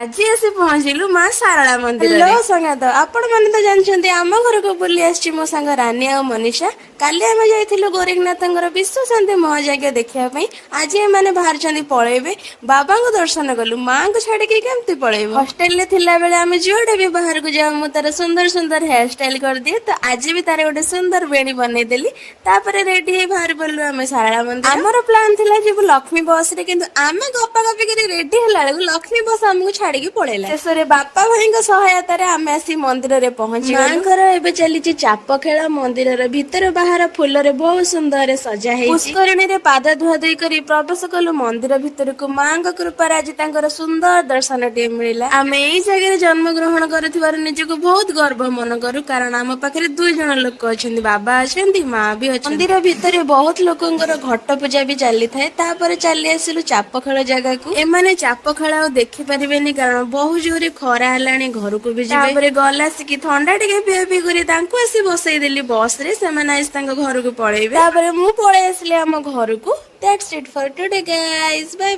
ଆଜି ଆସି ପହଞ୍ଚିଲୁ ମା ଶାରଳା ମନ୍ଦିର। ହ୍ୟାଲୋ ସଙ୍ଗାତ, ଆପଣ ମାନେ ତ ଜାଣିଛନ୍ତି, ଆମ ଘରକୁ ବୁଲି ଆସିଛି ମୋ ସାଙ୍ଗ ରାନୀ ଆଉ ମନୀଷା। କାଲି ଆମେ ଯାଇଥିଲୁ ଗୋରେଖନାଥଙ୍କର ବିଶ୍ୱ ଶାନ୍ତି ମହାଯଜ୍ଞ ଦେଖିବା ପାଇଁ। ଆଜି ଏମାନେ ବାହାରିଛନ୍ତି ପଳେଇବେ। ବାବାଙ୍କୁ ଦର୍ଶନ କଲୁ, ମାଙ୍କୁ ଛାଡିକି କେମିତି ପଳେଇବୁ? ହଷ୍ଟେଲରେ ଥିଲାବେଳେ ଆମେ ଯୁଆଡେ ବି ବାହାରକୁ ଯାଉ, ମୁଁ ତାର ସୁନ୍ଦର ସୁନ୍ଦର ହେୟାର ଷ୍ଟାଇଲ କରିଦିଏ। ତ ଆଜି ବି ତାର ଗୋଟେ ସୁନ୍ଦର ବେଣୀ ବନେଇଦେଲି। ତାପରେ ରେଡି ହେଇ ବାହାରି ପଡିଲୁ ଆମେ ଶାରଳା ମନ୍ଦିର। ଆମର ପ୍ଲାନ୍ ଥିଲା ଯିବୁ ଲକ୍ଷ୍ମୀ ବସ ରେ, କିନ୍ତୁ ଆମେ ଗପା ଗପି କରି ରେଡି ହେଲା ବେଳକୁ ଲକ୍ଷ୍ମୀ ବସ୍ ଆମକୁ ଛାଡିକି ପଳେଇଲା। ଶେଷରେ ବାପା ଭାଇଙ୍କ ସହାୟତାରେ ଆମେ ଆସି ମନ୍ଦିରରେ ପହଞ୍ଚି, ମାଙ୍କର ଏବେ ଚାଲିଛି ଚାପ ଖେଳ। ମନ୍ଦିରର ଭିତର ବାହାର ଫୁଲରେ ବହୁତ ସୁନ୍ଦରରେ ସଜା ହେଇଛି। ପୁଷ୍କରିଣୀରେ ପାଦ ଧୁଆ ଧୁଇ କରି ପ୍ରବେଶ କଲୁ ମନ୍ଦିର ଭିତରକୁ। ମାଙ୍କ କୃପାରେ ଆଜି ତାଙ୍କର ସୁନ୍ଦର ଦର୍ଶନଟିଏ ମିଳିଲା। ଆମେ ଏଇ ଜାଗାରେ ଜନ୍ମ ଗ୍ରହଣ କରୁଥିବାରୁ ନିଜକୁ ବହୁତ ଗର୍ବ ମନେ କରୁ, କାରଣ ଆମ ପାଖରେ ଦୁଇ ଜଣ ଲୋକ ଅଛନ୍ତି, ବାବା ଅଛନ୍ତି, ମା ବି ଅଛନ୍ତି। ମନ୍ଦିର ଭିତରେ ବହୁତ ଲୋକଙ୍କର ଘଟ ପୂଜା ବି ଚାଲିଥାଏ। ତାପରେ ଚାଲି ଆସିଲୁ ଚାପ ଖେଳ ଜାଗାକୁ। ଏମାନେ ଚାପ ଖେଳ ଆଉ ଦେଖିପାରିବେନି, କାରଣ ବହୁତ ଜୋରେ ଖରା ହେଲାଣି, ଘରକୁ ବି ଯିବେ। ତାପରେ ଗଲା ଆସିକି ଥଣ୍ଡା ଟିକେ ପିଆ ପିଇ କରି ତାଙ୍କୁ ଆସି ବସେଇ ଦେଲି ବସ ରେ। ସେମାନେ ଆସି ତାଙ୍କ ଘରକୁ ପଳେଇବେ, ତାପରେ ମୁଁ ପଳେଇ ଆସିଲି ଆମ ଘରକୁ। That's it for today, guys. Bye.